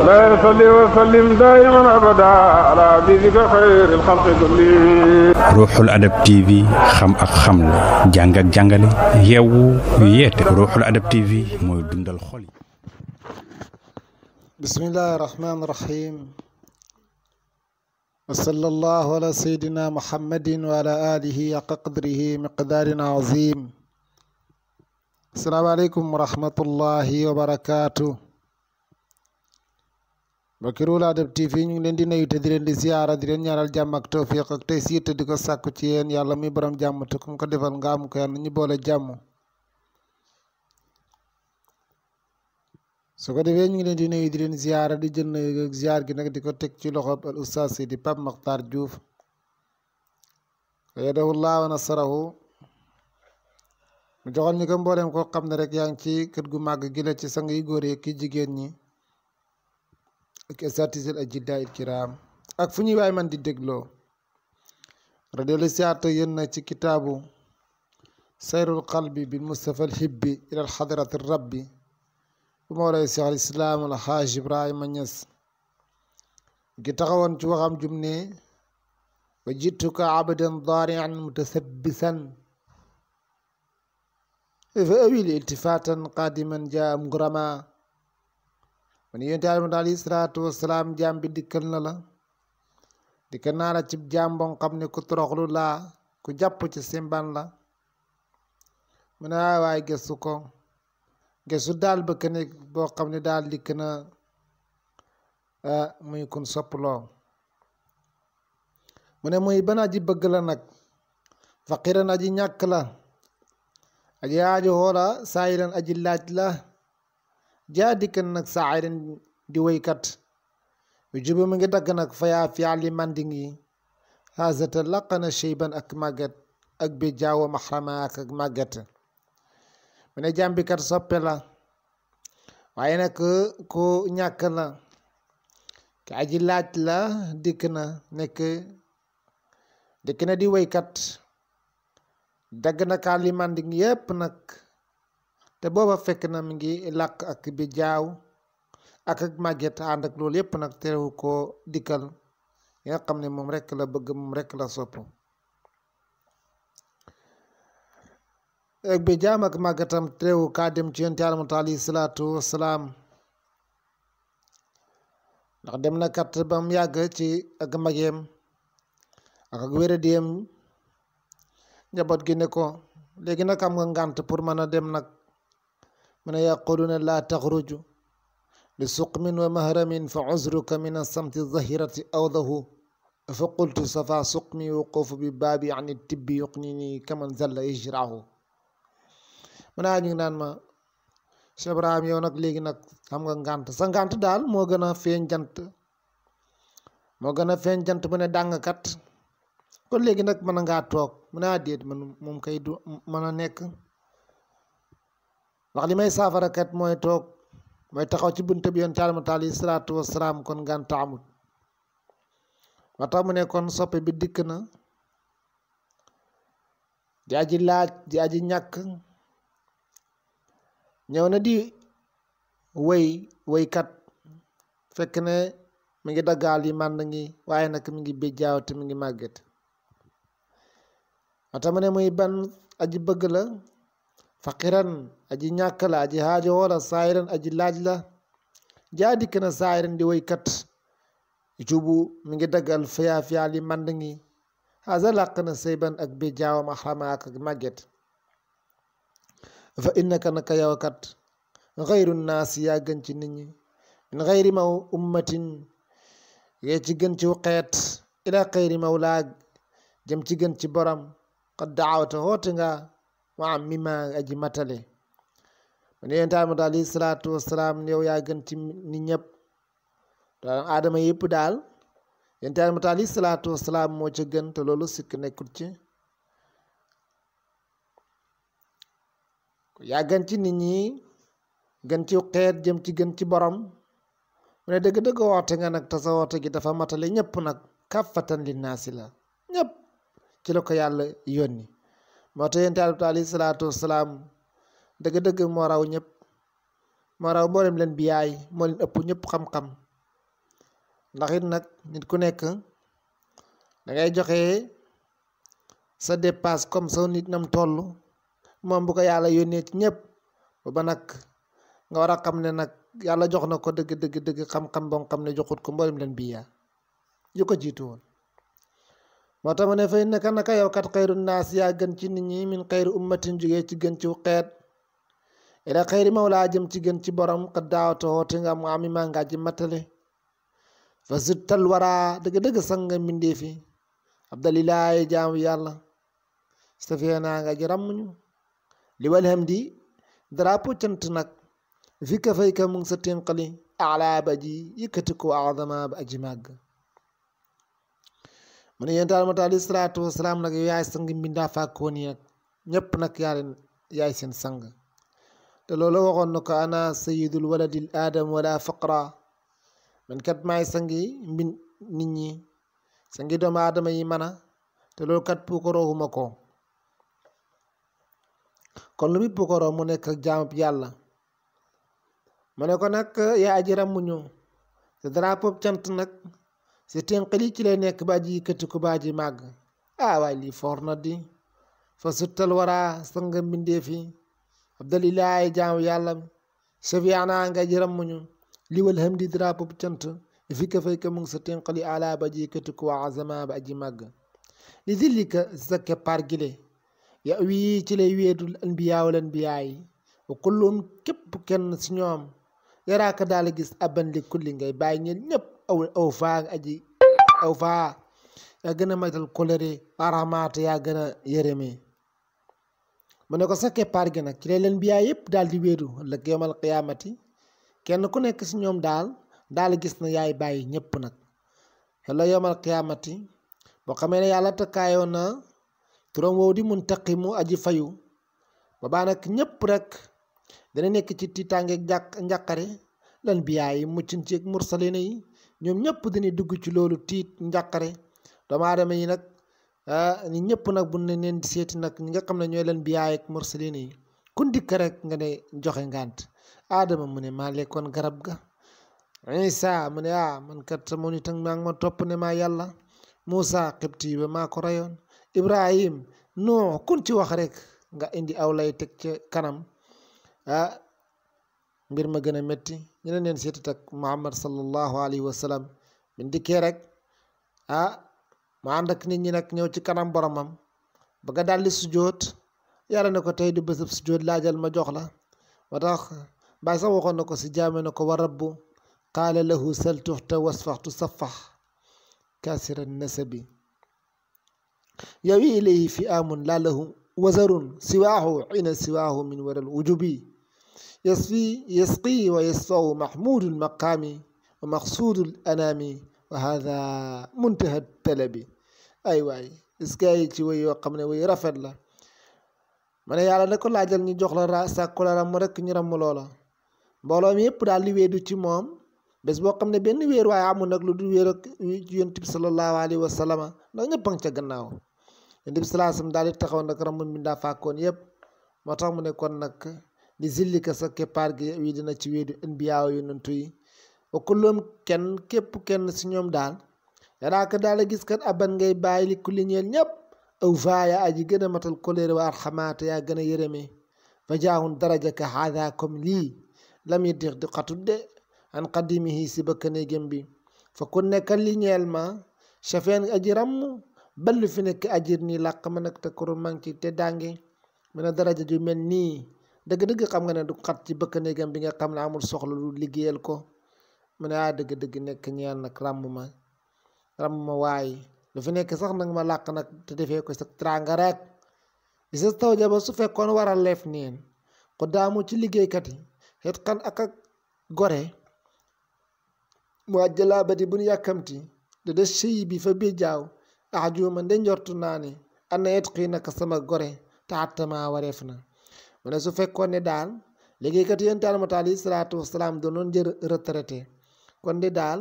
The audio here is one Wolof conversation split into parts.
لا يصلي وسلم دائما ابدا على حبيبك خير الخلق كلهم. Ruuxul Adab TV xam ak xamle jàng ak jàngale yeewu yeete Ruuxul Adab TV mooy dundal xol yi. bismillahi rahmaani rahim wa sallallahu ala sayyidina muhammadin wa ala alihi haqqa qadrihi miqdaarin azim. assalaamu aleykum wa rahmatullahi wa barakaatu. mbokki Ruuxul Adab TV ñu ngi leen di nuyu te di leen di ziyaara di leen ñaaral jàmm ak tawfiq ak tey siit di ko sàkku ci yéen yàlla muy borom jàmm te kum ko defal nga am ko yàlla ñu boole jàmm. su ko defee ñu ngi leen di nuyu di leen ziyaara di jël ziyaar gi nag di ko teg ci loxo al oustaz Seydi Pape Makhtar Diouf ayyadahu-llah wa nasarahu mu joxal ñu ko mbooleem koo xam ne rek yaa ngi ci kër gu màgg gi la ci sang yu góor yi ki jigéen ñi ak asatisil ajidda il kiram ak fu ñuy waay man di dégloo radiyallahu siyaata yéen na ci kitaabu sayrul qalbi bil mustafa al hibbi ilal hadrati rabbi bu mawlay Cheikh al Islam al Hajj Ibrahima Niass gi taxawoon ci waxam jum ne wa jituka abadan daarian mutasabbisan fa awil iltifatan qadiman jaa mgrama man yonent Yàlla alayhi salaatu wasalaam jaam bi dikkal na la dikkal naa la ci jaam boo xam ne ku toroxlu laa ku jàpp ci simban la mu ne waaye gëstu ko gëstu daal ba ne boo xam ne daal dikk na muy kun soppaloo mu ne muy ban aji bëgg la nag faqiran aji ñàkk la aji aajo xoola saayiran aji laaj la jaa dikkan nag saayiran di woykat yu juba mu ngi dagg nag fayaa fiali manding yi xaasata laqana sheyban ak màgget ak bi jaawa maxrama ak màgget mu ne jàmbikat soppe la waaye nag ku ñàkk la ki aji laaj la dikk na di woykat dagg na kaa li manding yépp nag te booba fekk na mi ngi làkk ak bi jaaw ak màgget ànd ak loolu yépp nag terewu ko dikkal yi nga xam ne moom rekk la bëgg moom rekk la sopp ak bi jaam ak màggetam terewu kaa dem ci yonent Yàlla alayhi salaatu wasalaam ndax dem na kat ba mu yàgg ci ak mageem ak wéradiyem njaboot gi ne ko léegi nag am nga ngànt pour mën a dem nag mu ne yaquluna laa taxruju li suqmin wa mahramin fa uzruka min asamti zahirati awdahu fa qultu safa suqmi wuqufu bi baabi an tibbi yuqnini kaman zalla ijrahu mu ne ñu ngi naan ma Cheikh Ibrahim yow nag léegi nag xam nga ngànt sa ngànt daal moo gën a feeñ jant mu ne dàngkat kon léegi nag mën a ngaa toog mu ne déet man moom kay du mën a nekk wax li may saafara kat mooy toog mooy taxaw ci bunte bi yonent Yàlla alayhi salaatu wasalaam kon ngànt amut wa tax mu ne kon soppe bi dikk na di aji laaj di aji ñàkk ñëw na di woykat fekk ne mi ngi daggaal yi mànd ngi waaye nag mi ngi béjjaaw te mi ngi màgget wa tax mu ne muy ban aji bëgg la faqiran aji ñàkk la aji haajo wala saayiran aji laaj la jaa dikk na saayiran di woykat jubu mi ngi daggal fiyaa li mànd ngi haza làq na sayban ak bi jaawam axrama ak màgget fa innaka naka yow kat xayru naas yaa gën ci nit ñi min xayri maw ummatin yee ci gën ci xeet ila xayri mawlaa jëm ci gën ci borom qad daawata hoote nga waa mima aji matale mu ne yonent Yàlla alayhi salaatu wasalaam yow yaa gën ci nit ñëpp daal aadama yëpp daal yonent Yàlla alayhi salaatu wasalaam moo ca gën te loolu sikk nekkul ci yaa gën ci nit ñi gën ci xeet jëm ci gën ci borom mu ne dëgg-dëgg woote nga nag te sa woote gi dafa matale ñëpp nag kaffatan linnaasi la ñëpp ci la ko yàlla yónni moo tax yonent Yàlla alayhi salaatu wasalaam dëgg-dëgg moo raw ñëpp moo raw mboolem leen biyaay moo leen ëpp ñëpp xam-xam ndax it nag nit ku nekk dangay joxe sa dépasse comme sa nit nam toll moom bu ko yàlla yónnee ci ñëpp ba nag nga war a xam ne nag yàlla jox na ko dëgg xam-xam boo xam ne joxut ko mboolem leen biya yu ko jiitu woon moo tax ma ne fay naka yow kat xayru naas yaa gën ci nit ñi min xayru ummatin jógee ci gën ci xeet ila xayri mawlaa jëm ci gën ci borom ka daawata woote nga am ami maa ngaa ji matale fa suttal waraa dëgg sang nga mbindee fi abdalilaay jaamu yàlla stafie naa nga ji rammuñu li wal hamdi drapeau cant nag fi ka fay ka mu ngi sa ténqali ala ba ji yëkkati ko adama ba aji màgg mu ne yéen taal mata alayhi salaatu wasalaam nag yow yaay sang mbindaa fàkkoon yi nag ñëpp nag yaay seen sang te loolu waxoon na ko ana sayidul waladil adam wala faqra man kat maay sangi nit ñi sangi doomu aadama yi mana te loolu kat puukaroohuma ko kon lu muy puukaroo mu nekk ak jaamub yàlla mu ne ko nag yaa aji rammuñu te drapeau cant nag si tenqali ci lay nekk ba ji yëkkati ko ba ji màgg waaye lii foor na di fa suttal waraa sanga mbindeefi abdalilaay jaamu yàlla safiana nga ji rammuñu li wal hamdi drapeau cant fi ka fay ka mu ngi sa tenqali ala ba ji yëkkati ko waa azama ba aji màgg li dillika sa keppaar gile ya wii ci lay weedul anbiyaa wal anbiyaa yi wa kullum képp kenn si ñoom yaraaka daal gis aban li kulli ngay bàyyi ñeen ñëpp aw faa yaa gën a matal kolere aramaata yaa gën a yërëme mu ne ko sa keppaar gi nag ci lay leen biyaa yëpp daal di wéedu ëllëg yawmal qiyaamati kenn ku nekk si ñoom daal gis na yaay bàyyi ñëpp nag ëllëg yawmal qiyaamati boo xamee ne yàlla takkaayoon na turam woow di muntaqimu aji fayu ba baa nag ñëpp rek dana nekk ci tiitaangeeg njàqare lan biyaa yi muccin ci ak mursalina yi ñoom ñëpp dañuy dugg ci loolu tiit njàqare doomu aadama yi nag ni ñëpp nag bu ne neen di seeti nag ñi nga xam ne ñooy leen biyaa ak mursalina yi kun dikk rek nga ne joxe ngant aadama mu ne maa lekkoon garab ga isa mu ne man kat sama nit ak maa ngi ma topp ne maa yàlla Moussa xibti ba maa ko rayoon Ibrahim non kun ci wax rek nga indi aw lay teg ca kanam mbir ma gën a métti ñu ne neen seetat ak Muhammad sallallahu alayhi wa sallam bin dikkee rek ma ànd ak nit ñi nag ñëw ci kanam boromam ba nga daldi sujjóot yàlla ne ko tey du bésëb sujjóot laajal ma jox la wa tax Baay sax waxoon na ko si jaame na ko wa rabbu qaala lahu sal tuxta wasfaxtu safax kaasira nasabi yawi ilayhi fi amun la lahu wazarun siwaahu ina siwaahu min waral wujubi yasqi wa yasfahu mahmudul maqaami wa maqsuudul anaami wa hada muntaha talabi ay waay iskaay ci way yoo xam ne way rafet la ma ne yàlla ne ko laajal ñu jox la sàkku la ram rek ñu ram loola mbooloo mi yëpp daal di weedu ci moom bés boo xam ne benn wéer waaye amul nag lu dul wéer ak yonent bi sallallahu alayhi wa sallam ndax ñëpp a ngi ca gannaaw yonent bi sallallahu alayhi wa sallam daal di taxaw nag ramu mbindaa fàkkoon yëpp moo tax mu ne kon nag di zillika sa keppaar gi wi dina ci wéedu anbiyaaw yonent yi wa kullum képp kenn si ñoom daal yaraaka daal a gis kat aban ngay bàyyi li kulli ñeel ñëpp aw faaya aji gën a matal koléere wa arxamaata yaa gën a yërëme fa jaahun daraja ka haada comme lii lam yi di xatut de an qadimihi si bëkk néegam bi fa ku nekkal li ñeel ma chafeen aji ramm ballu fi nekk ajir nii làq ma nag te kuru mang ci te dange mu ne daraja ju mel nii dëgg-dëgg xam nga ne du xat ci bëkk néegam bi nga xam ne amul soxla lu liggéeyal ko mu ne dëgg-dëgg nekk ñeel nag ràmm ma waaye lu fi nekk sax nag ma làq nag te defee ko sa tranga rek di sa taw jaba su fekkoon war a leef neen ko daamu ci liggéeykat yi xet xan ak gore mu àjjalaa bati bu nu yàkkamti da des sëy bi fa bi jaaw ajuma nde njortu naa ne ana et xii naka sama gore taatama wareef na mu ne su fekkoon ne daal liggéeykat yéen taalmata alayhi salaatu wasalaam doonoon jël retraité kon de daal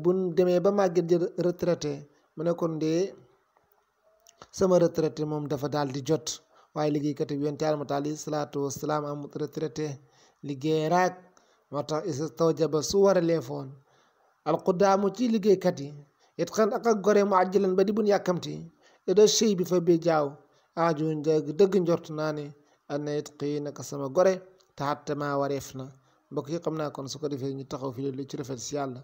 bu demee ba màgget jël retraité mu ne kon de sama retraité moom dafa daal di jot waaye liggéeykat yi yéen taalmata alayhi salaatu wasalaam amut retraité liggéey raak moo tax isa taw jaba su war a leefoon alqudaamu ci liggéeykat yi it xan ak gore mu àjjalan ba di bun yàkkamti ida sëy bi fa bi jaaw aaju dëgg njort naa ne ana it xëy naka sama gore taxatte maa wareef na mbokk yi xam naa kon su ko defee ñu taxaw fi lu ci rafet si yàlla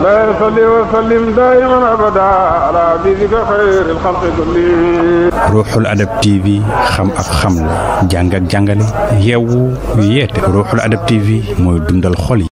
لا يصلي وسلم دائما ابدا على حبيبك خير الخلق كلهم. Ruuxul Adab TV xam ak xam la jàng ak jàngale yeewu yeete Ruuxul Adab TV mooy dundal xol yi.